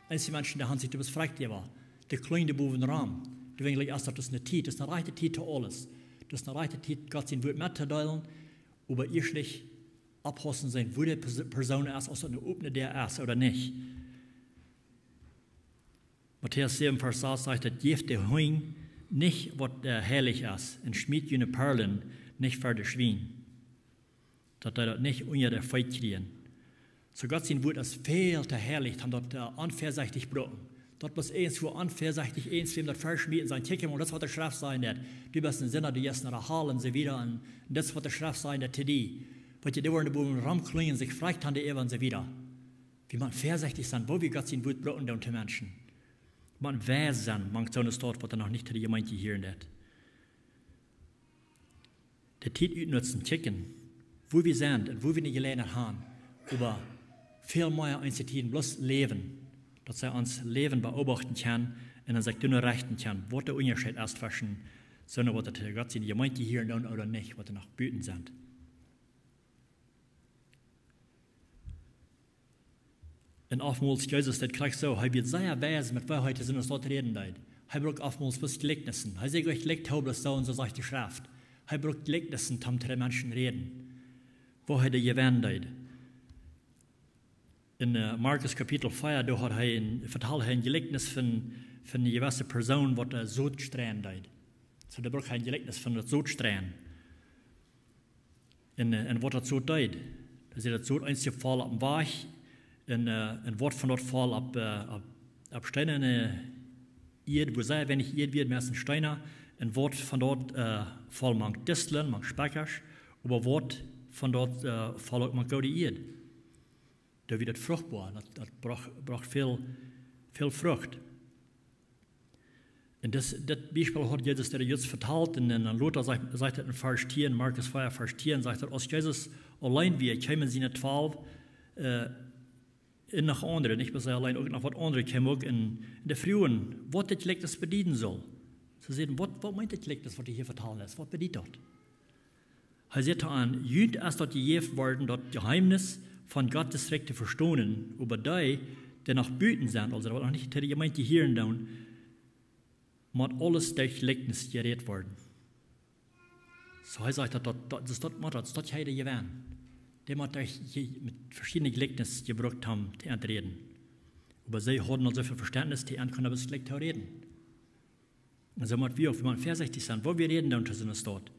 Eenje Menschen, dee haben sikj doa befreit, dee wellen, dee kjlinjen bowen rom. Dee wellen, es daut, daut es eene Tiet, daut es eene rajchte Tiet fa aules. Daut es eene rajchte Tiet, Gott sien Wort mettodeelen, oba ieescht nich oppaussen sennen, woo de Pers-, Persoon es, aus daut eene opne Däa es ooda nich. Matäus säwen, Varsch sas sajcht daut: "Jäft de Hunj nich waut, äh, heilich es, un schmiet june Pearlen nich ver de Schwien, daut dee daut nich unja de Feet kjrieen." Soo Gott sien Wort es väl too heilich, om daut, äh, onväasechtich brucken. Daut mott eent, wua onväasechtich eent wäm daut veschmieten sennen. Kjikj mol, daut es waut de Schreft sajcht daut. Du best een Sinda, du jeist no de Hal un soo wieda. Un daut es waut de Schreft sajcht daut to die. Waut jie doa woaren, dee woaren romkjlinjen, sikj vleicht aun de Ewa un soo wieda. Wie motten väasechtich sennen, woo wie Gott sien Wort brucken doonen to Menschen. Wie motten wies sennen, mank soone Staut, waut doa noch nich to de Jemeent jehieren deit. De Tiet utnutzen, kjikjen, wua wie sent un wua wie ne Jeläajenheit haben. Oba väl mea eenje Tieden bloos läwen, daut see ons Läwen beobachten kjennen un dan sikj doano rechten kjennen, waut de Unjascheet es tweschen soone, waut to Gott siene Jemeent jehieren doonen ooda nich, waut doa noch buten sent. Un oftmols Jesus, daut kjrieech soo, hee wia sea wies met woo hee to siene Staut räden deed. Hee brukt oftmols bloos Jlikjnisen. Hee säd nich jlikj too bloos soo un soo sajcht de Schreft. Hee brukt Jlikjnisen, om to de Menschen räden, woo hee dee jewennen deed. En, äh, Markus Kapitel vea, doa haud hee een, vetald hee een Jlikjnis von, von eene jewesse Persoon, waut, äh, Sot streien deed. Soo, doa brukt hee een Jlikjnis von daut Sot streien. Un, äh, un waut daut Sot deed. Doa säd daut Sot eenje foll opp dän Wajch un, äh, un waut von daut foll opp, äh, opp, opp steenane Ieed, wua sea weinich Ieed wia, meist Steena. Un waut von daut, äh, foll mank Distlen, mank Spekjasch, oba waut von daut, äh, foll uk mank goode Ieed. Doa wia daut fruchtboa, daut, daut brocht, brocht väl, väl Frucht. Un dit, dit Biespel haud Jesus doa jrod vetalt. Un, un dan lota sajcht, sajcht daut en Varsch tieen, Markus vea, Varsch tieen, sajcht daut, aus Jesus auleen wia, kjeemen siene Twalw, äh, un noch aundre, nich bloos hee auleen, uk noch waut aundre kjeemen uk. Un, un dee fruagen, waut dit Jlikjnis bedieden saul. See säden: "Waut, waut meent dit Jlikjnis, waut du hia vetalen deist? Waut bediet daut?" Hee säd to an: "Junt es daut jejäft worden, daut Jeheemnis von Gott sien Rikj to vestonen, oba dee, dee noch buten sent, aulsoo waut noch nich to de Jemeent jehieren doonen, mott aules derch Jlikjnis jerät woaren." Soo, hee sajcht daut, daut, daut, daut mott, daut, daut jie dee jewennen. Dee mott derch je-, met veschiedne Jlikjnis jebrukt haben to an räden. Oba see hauden aul soo väl Vestentnis, dee an kunnen bloos jlikj too räden. Un soo mott wie uk, wie motten väasechtich sennen, woo wie räden doonen to siene Staut.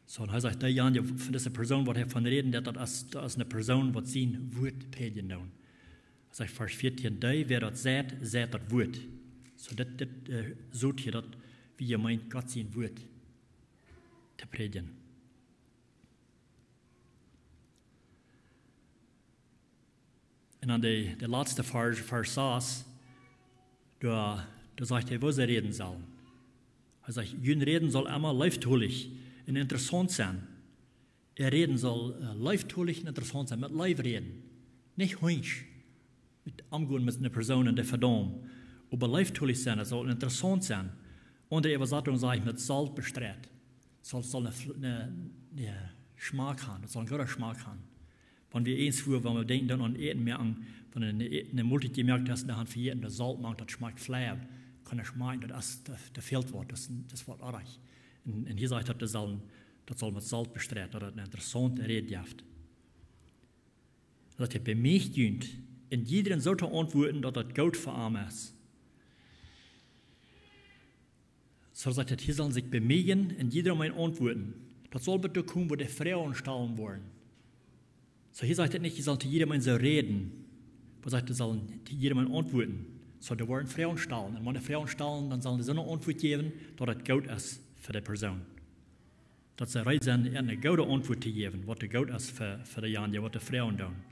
Soo, un hee sajcht, dee Jan, von dise Persoon, waut hee von räden deit, daut es, daut es eene Persoon, waut sien Wort prädjen deit. Hee sajcht, Varsch vieetieen: "Dee, wäa daut seit, seit daut Wort." Soo, dit, dit, äh, Sot hia, daut wia jemeent, Gott sien Wort to prädjen. Un dan de, de latste Varsch, Varsch sas, doa, doa sajcht hee, woo see räden sellen. Hee sajcht: "Jun Räden saul emma leeftolich un interessaunt sennen." Äa Räden saul, äh, leeftolich un interessaunt sennen, met Leew räden. Nich hunjsch met omgonen met eene Persoon un dee vedaumen. Oba leeftolich sennen, daut saul interessaunt sennen. Aundre Äwasatunk sajcht met Solt bestreit. Saul, saul een Fl-, een, een Schmack haben, daut saul een gooda Schmack haben. Wan wie eent, wua, wan wie denkjen dan aun Äten moaken, wan een, een Moltiet jemoakt es, dan haben wie daut Solt mank, daut schmakjt flau. Kaun daut schmakjen, daut es, daut, daut fält waut, daut es, daut es waut oajch. Un, un hia sajcht daut, daut saul, daut saul met Solt bestreit, daut et eene interessaunte Räd jeft. Daut hee: "Bemieecht junt, un jiedrem soo to auntwuaden, daut daut goot fa am es." Soo sajcht et, hee saul sikj bemieejen un jiedrem auntwuaden. Daut saul bat doa komen, wua dee Froagen stalen woaren. Soo, hia sajcht et nich, hee saul to jiedrem soo räden. Oba sajcht, hee saul to jiedrem auntwuaden. Soo, dee woaren Froagen stalen. Un wan dee Froagen stalen, dan saul hee soone Auntwuat jäwen, daut et goot es fa dee Persoon. Daut see reed sent, eene goode Auntwuat to jäwen, waut doa goot es fa, fa dee Jan, dee waut dee Froagen doonen.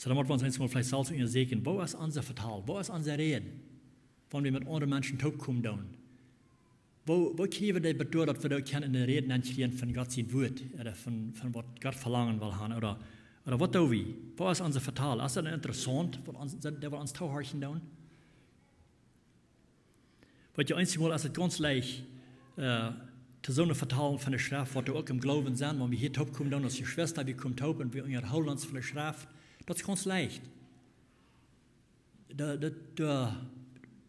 Soo, dan motten wie ons eemol veleicht selfst unjasäkjen: Woo es onse Vetal? Woo es onse Räd? Wan wie met aundre Menschen toopkomen doonen, woo, woo kjrieen wie daut doa, daut wie doa kjennen enne Räd nenkjrieen von Gott sien Wuat, ooda von, von waut Gott velangen well haben, ooda, ooda waut doo wie? Woo es onse Vetal? Es daut interessaunt, waut ons, dee waut ons toohorchen doonen? Weetst, eenjemol es et gaunz leicht, äh, to soone vetalen von de Schreft, waut doa uk em Gloowen sent, wan wie hia toopkomen doonen aus Jeschwista, wie komen toop un wie unjahoolen ons von de Schreft. Daut es gaunz leicht. Doa, doa, doa,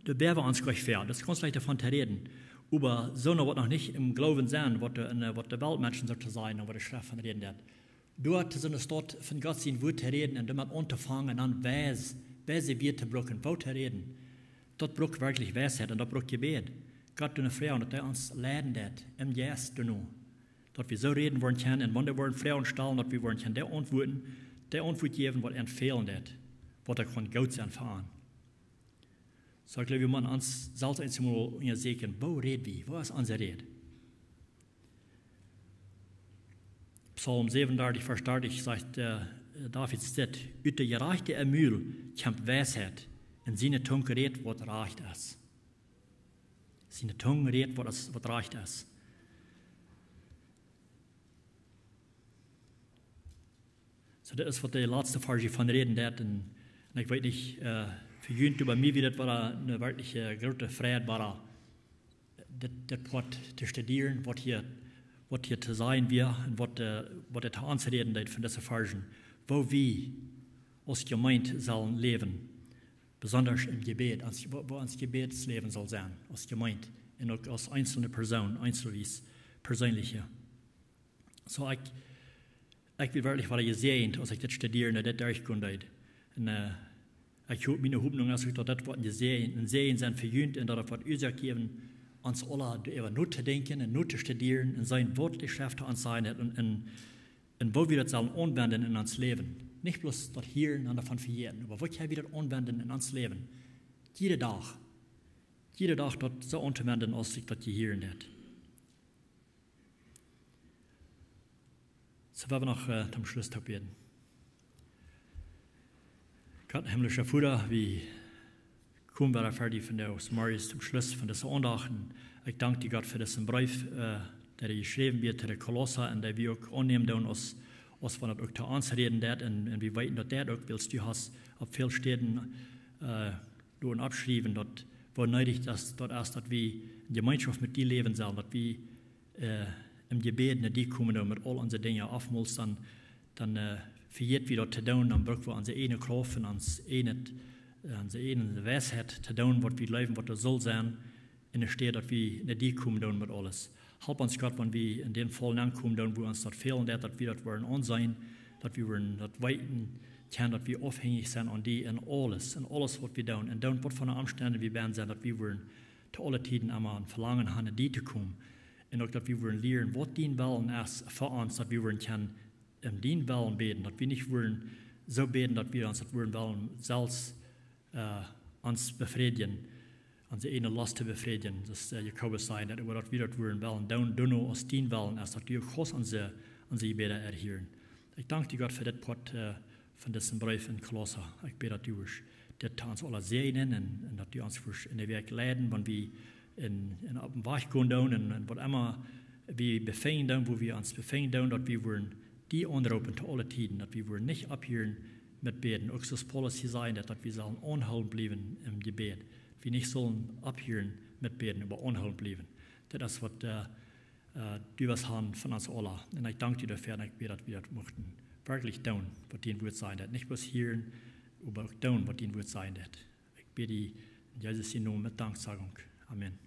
doa bäwen wie ons nich väa. Daut es gaunz leicht doavon to räden. Oba soone, waut noch nich em Gloowen sent, waut de, äh, waut de Weltmenschen soo to sajen, waut de Schreft von räden deit, doa to soone Städ von Gott sien Wuat to räden un doamet auntofangen un dan wies, wies wie to brucken, woo to räden. Daut brukt werkjlich Weisheit un daut brukt Jebäd. Gott doonen froagen, daut hee ons leiden deit, em Jeist doano. Daut wie soo räden woaren kjennen un wan dee woaren Froagen stalen, daut wie woaren kjennen dee auntwuaden, dee Auntwuat jäwen, waut an fälen deit, waut uk kaun goot sennen fa an. Soo, ekj jleew, wie motten ons selfst eemol unjasäkjen: Woo räd wie? Woo es onse Räd? Psalm säwenundartich, Varsch dartich sajcht, äh, David dit: Ut de Jerajchte äa Mul kjemt Weisheit, un siene Tung rät, waut rajcht es. Siene Tung rät, waut es, waut rajcht es. Soo, daut es, waut de latste Varsch von räden deit. Un, un ekj weet nich, äh, fa junt, oba mie wia daut wada eene werkjlich, äh, groote Freid, wada dit, dit Poat to studieren, waut hia, waut hia to sajen wia un waut, äh, waut et to ons räden deit von dise Varschen. Woo wie aus Jemeent sellen läwen, besonda em Jebäd, ons, woo, woo ons Jebädsläwen saul sennen, aus Jemeent un uk aus eensle Persoon, eenselwies, perseenlich. Soo, ekj, ekj wia werkjlich wada jesäajent, aus ekj dit studieren un dit derchgonen deed. Un, äh, ekj hab, miene Hopninj es uk, daut dit woat een Säajen, een Säajen sennen fa junt un daut et woat Uasoak jäwen, ons aula doaräwa notodenkjen un notostudieren un seenen, waut de Schreft to ons sajen haft un, un, un woo wie daut sellen aunwenden en ons Läwen. Nich bloos daut hieren un doavon vejäten, oba woo kjenn wie daut aunwenden en ons Läwen? Jieda Dach. Jieda Dach daut soo auntowenjen, aus ekj daut hia hieren deed. Soo, wie wellen noch, äh, toom Schluss toop bäden. Gott, himmlischa Voda, wie komen wada ver die vondoag zemorjes toom Schluss von dise Aundacht. Un ekj dank die, Gott, fa disen Breef, äh, dee jeschräwen wort to de Kolossa un dee wie uk aunnämen doonen aus, aus wan et uk to ons räden deit. Un, un wie weeten, daut deit uk, wiels du hast opp väl Städen, äh, doa oppjeschräwen, daut woo needich daut, daut es, daut wie en Jemeenschoft met die läwen sellen, daut wie, äh, em Jebäd no die komen doonen met aul onse Dinja. Oftmols dan, dan, äh, vejäten wie daut to doonen, dan brucken wie onse ieejne Krauft un ons ieejnet, äh, onse ieejne Weisheit to doonen, waut wie jleewen, waut et saul sennen, enne Städ daut wie no die komen doonen met aules. Help ons, Gott, wan wie en dän Faul nenkomen doonen, wua ons daut fälen deit, daut wie daut woaren aunseenen, daut wie woaren daut weeten kjennen, daut wie aufhenjich sent aun die en aules, en aules, waut wie doonen. Un doonen, waut fa Omstend wie bennen sent, daut wie woaren to aule Tieden emma een Velangen haben, no die to komen. Un uk, daut wie woaren lieren, waut dien Wellen es fa ons, daut wie woaren kjennen om dien Wellen bäden, daut wie nich woaren soo bäden, daut wie ons daut woaren wellen selfst, äh, ons befriedjen, onse ieejne Lost to befriedjen. Daut, äh, Jakobus sajcht daut, oba daut wie daut woaren wellen doonen, doonen aus dien Wellen es, daut du uk kaust onse, onse Jebäda erhieren. Ekj dank die, Gott, fa dit Poat, äh, von disen Breef en Kolossa. Ekj bäd, daut du woascht dit to ons aula säajnen un, un daut du ons woascht en de Wäakj leiden, wan wie en, en opp dän Wajch gonen doonen un, un waut emma wie befinjen doonen, wua wie ons befinjen doonen, daut wie woaren die aunroopen to aule Tieden, daut wie woaren nich opphieren met bäden. Uk soo aus Paulus hia sajcht, daut, daut wie sellen aunhoolent bliewen em Jebäd. Daut wie nich sellen opphieren met bäden, oba aunhoolent bliewen. Daut es waut, äh, äh, du west haben von ons aula. Un ekj dank die doafäa un ekj bäd, daut wie daut muchten werkjlich doonen, waut dien Wuat sajcht. Daut nich bloos hieren, oba uk doonen, waut dien Wuat sajcht. Ekj bäd die en Jesus sien Nomen met Danksagunk. Amen.